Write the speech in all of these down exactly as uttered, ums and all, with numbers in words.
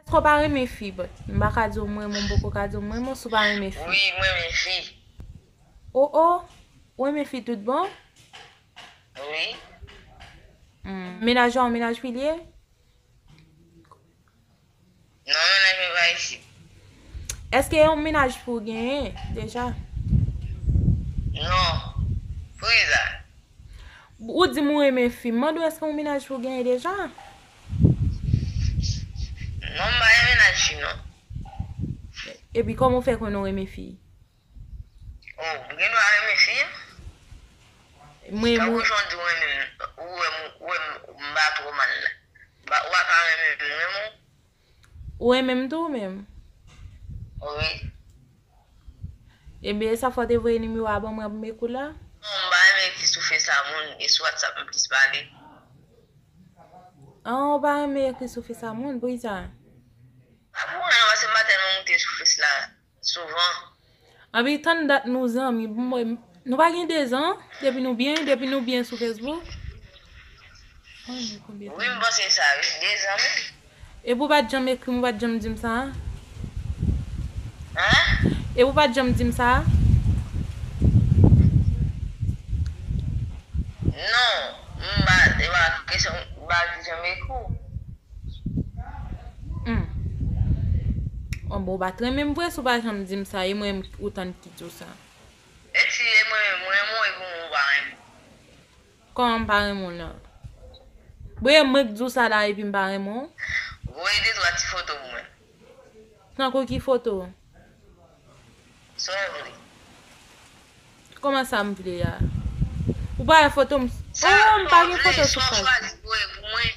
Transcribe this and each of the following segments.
Èske w pa renmen fi, but m pa ka di w m renmen w, m poko ka di w m renmen w si w pa renmen fi. Wi, m renmen fi. O o, ou renmen fi tout bon? Wi. Hmm. Mennaj ou, mennaj pilye? Non, mennaj mwen pa isit. Èske e yon mennaj pou w genyen deja? Non. Poukisa? Ou di m ou renmen fi. M mande w èske yon mennaj pou w genyen deja? Non, m pa gen mennaj fi, non. Epi kòman w fè konnen w renmen fi? Oh, m gen dwa renmen fi. Mwen, tankou jan w di w renmen m, ou wè m, ou wè m, m pa twò mal la. M pa, ou pa ka renmen m, renmen w. Ou renmen m tou ou menm? Wi. Ebyen, e sa fè w te voye nimewo a ban mwen ap m ekri w la? Non, m pa renmen ekri sou fes a moun, e sou WhatsApp m plis pale. An, ou pa renmen ekri sou fes a moun, poukisa? Pa pou mwen non, paske m pa tèlman moute sou fes la souvan. Anpi tann dat nou zanmi, bon, mwen, nou pa gen de zan, depi nou byen, depi nou byen sou Facebook. Mwen, men konbyen tan? Wi, m panse sa, wi, de zan menm. Epi w pa t janm ekri m, ou pa t janm di m sa? Hein? Epi w pa t janm di m sa? Non, m pa, e pa kesyon, m pa janm ekri w. Hmm. Bon, bon, ou pa t renmen m vre si w pa janm di m sa, e mwen ou tann ki di w sa. E si e mwen, mwen, mwen, e pou mwen ou pa renmen. Kòman m pa renmen w la? Bon, e mwen k di w sa la epi m pa renmen w? Voye de twa ti foto pou mwen. Tankou ki foto? Sa w vle? Kòman sa m vle a? Ou pa wè foto m? Oh, m pa gen foto sou paj. Sa w chwazi voye pou mwen.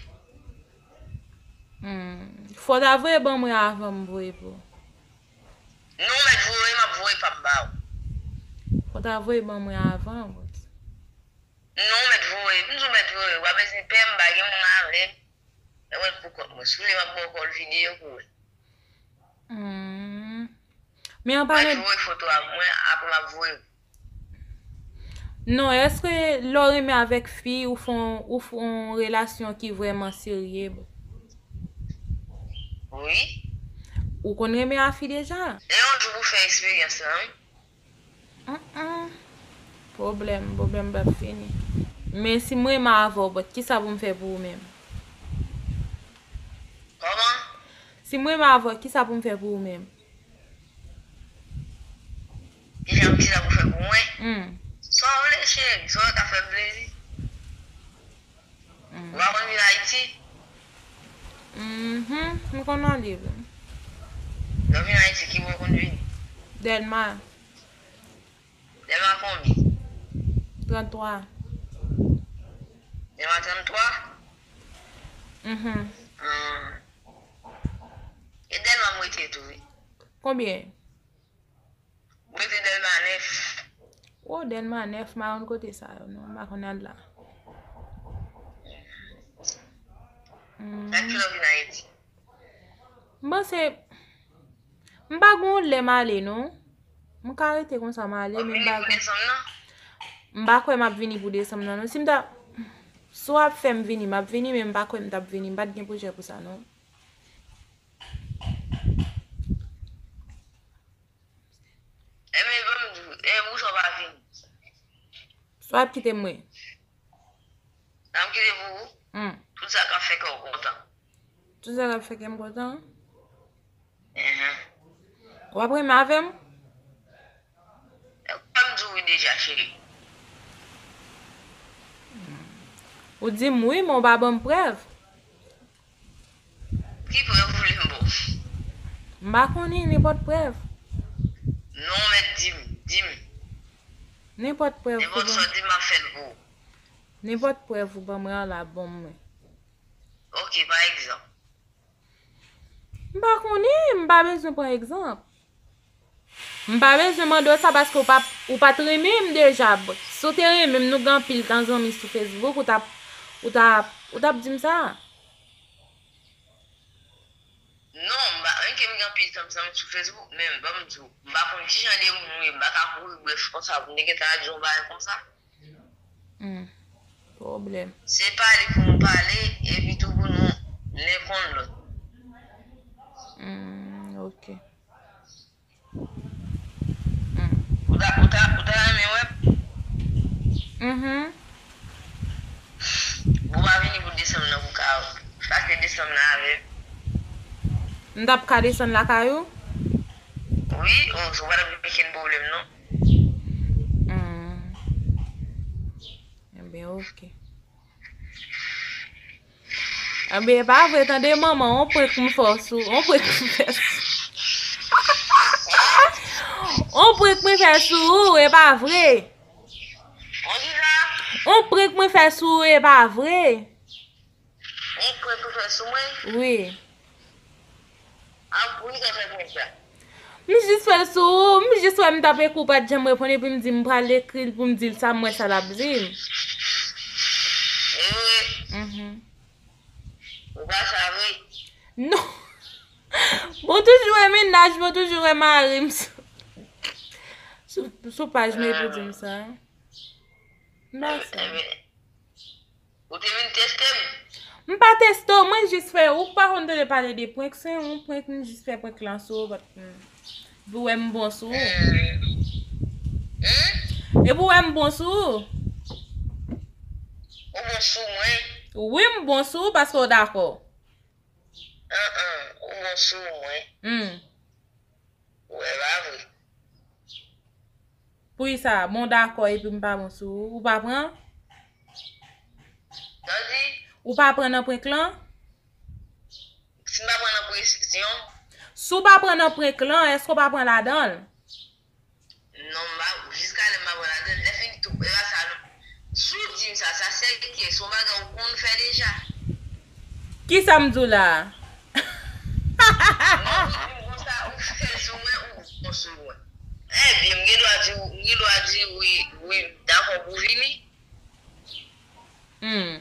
Hmm. Fò w ta voye ban mwen avan m voye pou ou. Non, w mèt voye, m ap voye pa m ba w. Fò w ta voye ban mwen avan, but. Non, w mèt voye, m di w mèt voye, w pa bezwen pè, m pa gen moun avè m. Mwen mèt pou kont mwen. Si w vle, m ap ba w kòl videyo pou wè. Hmm. Men an palan. Mwen voye foto a mwen, apre m ap voye. Non, èske lè w renmen avèk fi, ou fè yon, ou fè yon relasyon ki vrèman serye? Wi. Ou konn renmen a fi deja? E yon jou pou fè eksperyans lan, wi. An, an. Pwoblèm, pwoblèm p ap fini. Men si m renmen avè w, but kisa pou m fè pou ou menm? Kòman? Si m renmen avè w, kisa pou m fè pou ou menm? Kijan, kisa pou fè pou mwen? Hmm. Sa w vle, cheri, sa w ka fè m plezi. Hmm. Ou pa konn vin Ayiti? Mhm, m konn ale vre. Lè w vin Ayiti, ki bò w konn vini? Dèlma. Dèlma konbyen? Tranntwa. Dèlma tranntwa? Mhm. Hmm. E Dèlma m rete tou, wi. Konbyen? M rete Dèlma nèf. Oh, Dèlma nèf, m pa konn kote sa yo, non. M pa konn al la. Hmm. Sa k fè w vin Ayiti? M panse, m pa gon lè m ale, non. M ka rete konsa, m ale, men m pa gon. W ap vini pou desanm nan? M pa kwè m ap vini pou desanm nan, non. Si m ta, si w ap fè m vini, m ap vini, men m pa kwè m t ap vini. M pa t gen pwojè pou sa, non. Ebyen, ban m di w, e, poukisa w pa vini? Si w ap kite m, wi. Sa m kite pou ou? Hmm. Tout sa k ap fè kè w kontan. Tout sa k ap fè kè m kontan? Enhen. W ap renmen avè m? Sa m di w wi deja, cheri. Ou di m wi, men w pa ban m prèv. Ki prèv ou vle m ba w? M pa konnen, nenpòt prèv. Non, mèt di m, di m. Nenpòt prèv ou ban m. Nenpòt sa w di m, m ap fè l pou ou. Nenpòt prèv ou ban mwen an la bon mwen. Oke, pa egzanp. M pa konnen, m pa bezwen pran egzanp. M pa bezwen mande w sa paske w pa, ou pa t renmen m deja. Si w te renmen m, nou gen anpil tan zanmi sou Facebook, ou t ap, ou t ap, ou t ap di m sa. Non, m pa, enke m gen anpil tan zanmi sou Facebook, men ban m di w, m pa konn ki jan de moun ou ye, m pa ka kouri brèf konsa pou m te gentan al di w yon bagay konsa. Hmm. Pwoblèm. Se pale pou nou pale, epi tou pou nou len konn lòt. Ok. Mm. Ou ta, ou ta, ou ta renmen wè m? Mhm. Bon, pa vini pou desanm nan pou ka pase desanm nan avè m. M t ap ka desann lakay ou? Wi, o, ou pa t ap gen okenn pwoblèm, non. Hmm. Ebyen, ok. Ebyen, e pa vre, tande, manman, on prank m fè w sou, on prank m fè sou. On prank mwen fè sou ou, e pa vre. On prank mwen fè sou ou, e pa vre. On prank ou fè sou mwen? Wi. Ap wi, sa fè konsa. M jis fè l sou ou, m jis wè m t ap ekri w pa t janm reponn, epi m di m pral ekri l pou m di l sa m wè sa l ap di m. E vre? Mhm. Ou pa sa vre? Non. Bon, toujou wè mennaj mwen, toujou wè mari m sou, sou, sou paj mwen pou di m sa. M pa sa. Ou te vin teste m? M pa teste w, mwen jis fè, ou pa konn tande pale de prank, se yon prank, m jis fè prank lan sou ou, but, hmm. Pou wè m bon sou ou. Hmm. Hmm? E pou wè m bon sou ou. Ou bon sou mwen? Wi, m bon sou ou paske w dakò. An, an, ou bon sou mwen? Hmm. Ou wè, pa vre. Poukisa? Bon, dakò, epi m pa bon sou ou. Ou pa pran? Sa di? Ou pa pran nan prank lan? Si m pa pran nan presyon. Si w pa pran nan prank lan, èske w pa pran ladan l? Non, m pa, jiskaske m pa pran ladan l. Lè fini tou, e pa sa, non. Si w di m sa, sa serye, se yon bagay ou konn fè deja. Kisa m di w la a? Non, ou di m konsa, ou fè l sou mwen, ou bon sou mwen. Ebyen, m gen dwa di, m gen dwa di wi, wi, m dakò pou vini. Hmm.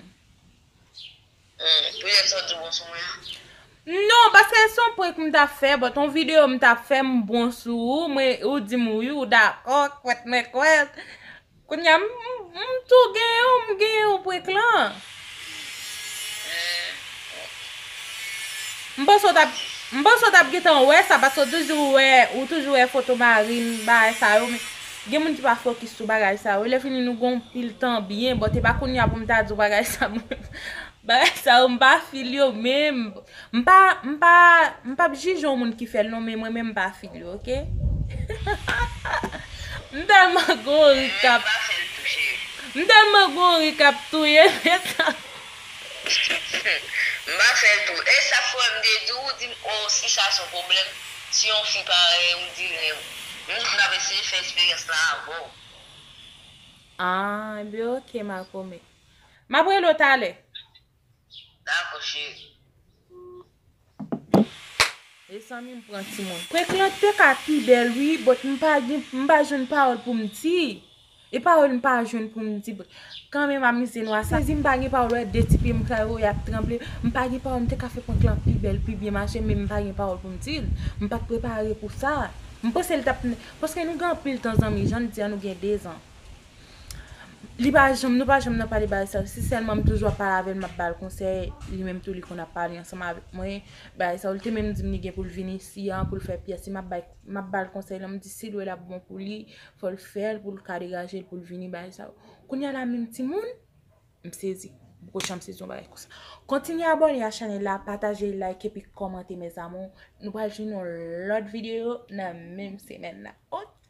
Hmm, poutèt sa w di bon sou mwen an? Non, paske se yon prank m t ap fè, but yon videyo m t ap fè, m bon sou ou, mwen, ou di m wi, ou dakò, kwèt mwen kwèt. Kounye a, m, m, m tou genyen w, m genyen w prank lan. Hmm. M panse w t ap, m panse w t ap gentan wè sa, paske w toujou wè, ou toujou wè foto mari m, bagay sa yo, men gen moun ki pa fokis sou bagay sa yo. Lè fini nou gen yon pil tan byen, but e pa kounye a pou m ta di w bagay sa, mwen. Bagay sa yo, m pa feel yo menm. M pa, m pa, m p ap jije yon moun ki fè l non, men mwen menm m pa feel yo, ok? M tèlman gen yon ri k ap, m tèlman gen yon ri k ap touye m, men sa. M pa fè l tou. E sa k fè m te di w, di m, o, si sa se yon pwoblèm, si yon fi parèy ou di ren, m di m t ap eseye fè eksperyans lan avè w. Ah, ebyen, ok, Makomè. M ap rele w talè. Dakò, cheri. Mezanmi, m pran timoun. Prank lan te ka pi bèl, wi, but m pa gen, m pa jwenn pawòl pou m di. E pawòl m pa jwenn pou m di, but kanmenm amize nou a sa. Sezi m pa gen pawòl, wè de ti pye m sa yo, y ap tranble. M pa gen pawòl, m te ka fè prank lan pi bèl, pi byen mache, men m pa gen pawòl pou m di l. M pa t prepare pou sa. M panse l t ap, paske nou gen anpil tan zanmi, jan l di a, nou gen de zan. Li pa janm, nou pa janm nan pale bagay sa yo. Si sèlman m toujou ap pale avè l, m ap ba l konsèy, li menm tou li konn ap pale ansanm avèk mwen. Bagay sa yo, li te menm di m li gen pou l vin isi a, pou l fè pyès li, m ap bay, m ap ba l konsèy lan, m di si l wè l ap bon pou li, fò l fè l, pou l ka degaje l, pou l vini, bagay sa yo. Kounye a la menm timoun, m sezi. M poko janm sezi yon bagay konsa. Kontinye abòne a chanèl la, pataje, like epi kòmante, mes amours. Nou pral jwenn yon lòt videyo nan menm semèn nan. Ok?